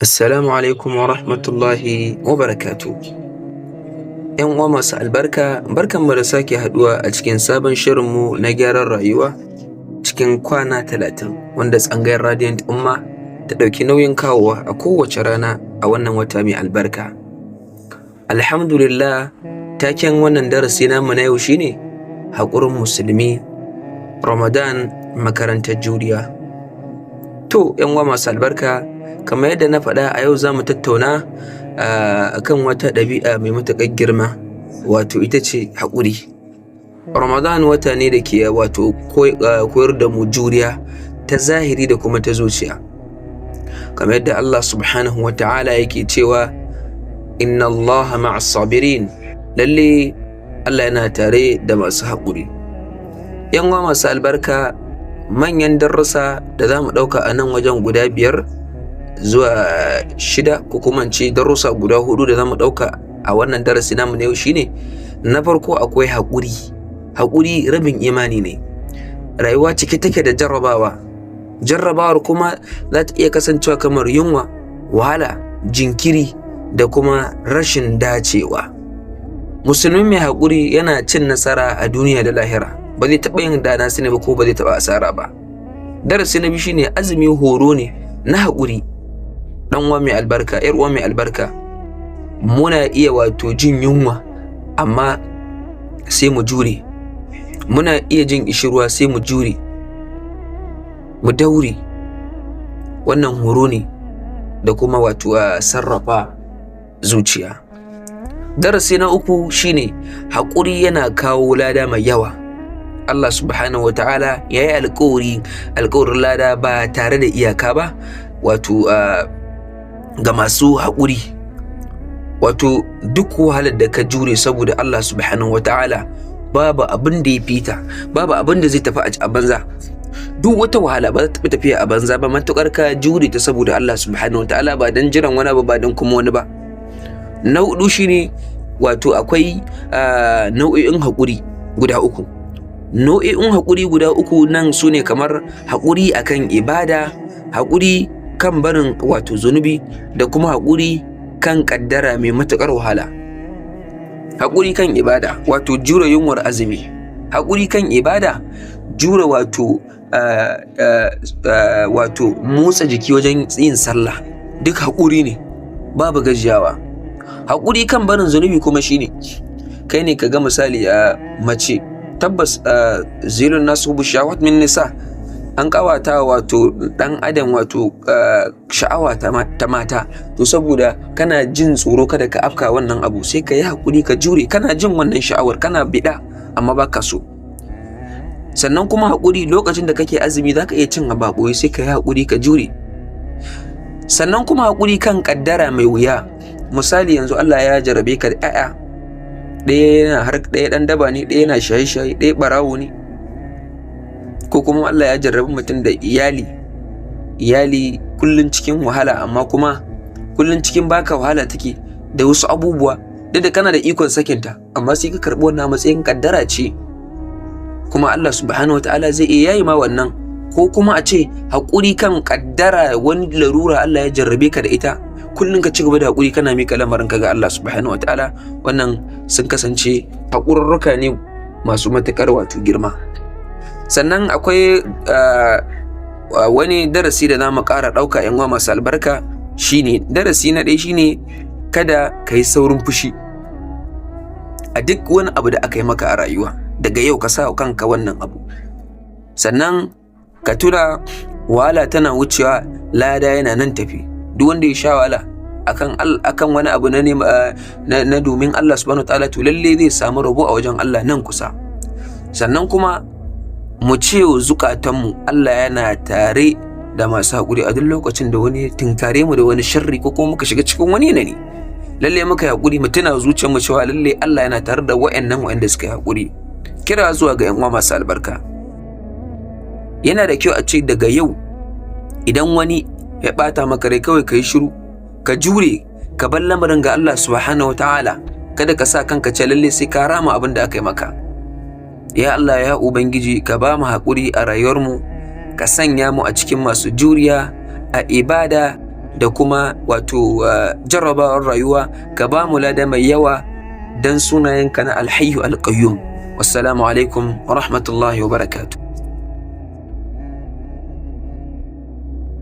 Assalamu alaikum wa rahmatullahi wa barakatuh. ‘Yan uwa masu albarka, barkanmu da sake haɗuwa a cikin sabon shirinmu na gyaran rayuwa cikin kwana 30, wanda tsangayar Radiant Umma ta ɗauki nauyin kawowa a kowace rana a wannan wata mai albarka. Alhamdulillah, taken wannan darasi namu na yau shine haƙurin musulmi, Ramadan makarantar juriya. To, ‘yan uwa masu albarka, kamar yadda na faɗa, a yau za mu tattauna akan wata ɗabi'a mai matuƙar girma, wato ita ce haƙuri. Ramadan wata ne da ke wato koyar da mu juriya ta zahiri da kuma ta zuciya. Kamar yadda Allah subhanahu wa ta'ala yake cewa: "Inna Allah ma'as sabirin", lalle Allah yana tare da masu haƙuri. ‘Yan uwa masu albarka, manyan darussa da za mu ɗauka a nan wajen guda biyar zuwa shida, ko kuma in ce darussa guda hudu da za mu ɗauka a wannan darasi namu na yau shine: na farko, akwai haƙuri. Haƙuri rabin imani ne. Rayuwa cike take da jarrabawa. Jarrabawar kuma za ta iya kasancewa kamar yunwa, wahala, jinkiri da kuma rashin dacewa. Musulmi mai haƙuri yana cin nasara a duniya da lahira, ba zai taɓa yin dana sani ba ko ba zai taɓa asara ba. Darasi na biyu shine azumi horo ne na haƙuri. Ɗan uwa mai albarka, ‘yar uwa mai albarka, muna iya wato jin yunwa amma sai mu jure, muna iya jin ƙishirwa sai mu jure, mu daure. Wannan horo ne da kuma wato sarrafa zuciya. Darasi na uku shine haƙuri yana kawo lada mai yawa. Allah subhanahu wa ta'ala ya yi alƙawari, alƙawarin lada ba tare da iyaka ba, wato ga masu haƙuri. Wato duk wahalar da ka jure saboda Allah subhanahu wa ta'ala, babu abin da ya fita, babu abin da zai tafi a banza. Duk wata wahala ba za ta tafi tafiya a banza ba, matuƙar ka jure ta saboda Allah subhanahu wa ta'ala, ba don jiran wani ba, ba don kuma wani ba. Na hudu shine wato akwai nau'o'in haƙuri guda uku. Nau'o'in haƙuri guda uku nan su ne kamar haƙuri akan ibada, haƙuri kan barin wato zunubi, da kuma haƙuri kan ƙaddara mai matuƙar wahala. Haƙuri kan ibada, wato jure yunwar azumi. Haƙuri kan ibada, jure wato motsa jiki wajen yin sallah, duk haƙuri ne, babu gajiyawa. Haƙuri kan barin zunubi kuma shine kai ne ka ga misali a mace, tabbas zuyyina lin-nasi hubbu shahawat min nisa, an kawata wato dan adam wato sha'awa ta mata. To, saboda kana jin tsoro kada ka afka wannan abu, sai ka yi haƙuri ka jure. Kana jin wannan sha'awar, kana biɗa, amma baka so. Sannan kuma haƙuri lokacin da kake azumi, zaka iya cin abu a ɓoye, sai ka yi haƙuri ka jure. Sannan kuma haƙuri kan ƙaddara mai wuya. Misali, yanzu Allah ya jarabe ka da 'ya'ya, ɗaya yana har ɗaya ɗan daba ne, ɗaya yana shaye-shaye, ɗaya ɓarawo ne. Ko kuma Allah ya jarrabi mutum da iyali, iyali kullum cikin wahala, amma kuma kullum cikin baka wahala take da wasu abubuwa, duk da kana da ikon sakinta, amma sai ka karɓi wannan matsayin kaddara ce, kuma Allah subhanahu wataala zai iya yayi ma wannan. Ko kuma a ce haƙuri kan kaddara, wani larura Allah ya jarrabe ka da ita, kullum ka ci gaba da haƙuri, kana mika lamarin ka ga Allah subhanahu wataala. Wannan sun kasance haƙururruka ne masu matuƙar wato girma. Sannan akwai wani darasi da za mu ƙara ɗauka, ‘yan uwa masu albarka, shine darasi na ɗaya shine kada ka yi saurin fushi a duk wani abu da aka yi maka a rayuwa. Daga yau ka sa kanka wannan abu. Sannan ka tuna wahala tana wucewa, lada yana nan tafi. Duk wanda ya sha wahala akan wani abu na domin Allah subhanahu wataala, to lalle zai samu rabo a wajen Allah nan kusa. Sannan kuma mu ce wa zukatanmu Allah yana tare da masu haƙuri. A duk lokacin da wani tinkare mu da wani sharri, ko kuma muka shiga cikin wani yanayi, lalle muka yi haƙuri, mu tuna zuciyarmu cewa lalle Allah yana tare da wa'annan wa'anda suka yi haƙuri. Kira zuwa ga 'yan uwa masu albarka: yana da kyau a ce daga yau idan wani ya ɓata maka rai, kawai ka yi shiru, ka jure, ka bar lamarin ga Allah subhanahu wataala. Kada ka sa kanka ce lalle sai ka rama abin da aka yi maka. Ya Allah, ya Ubangiji, ka ba mu haƙuri a rayuwarmu, ka sanya mu a cikin masu juriya a ibada. da kuma wato jarrabawar rayuwa. Ka ba mu lada mai yawa dan sunayenka na Alhayyu Alqayyum. Wassalamu alaikum wa rahmatullahi wa barakatuh.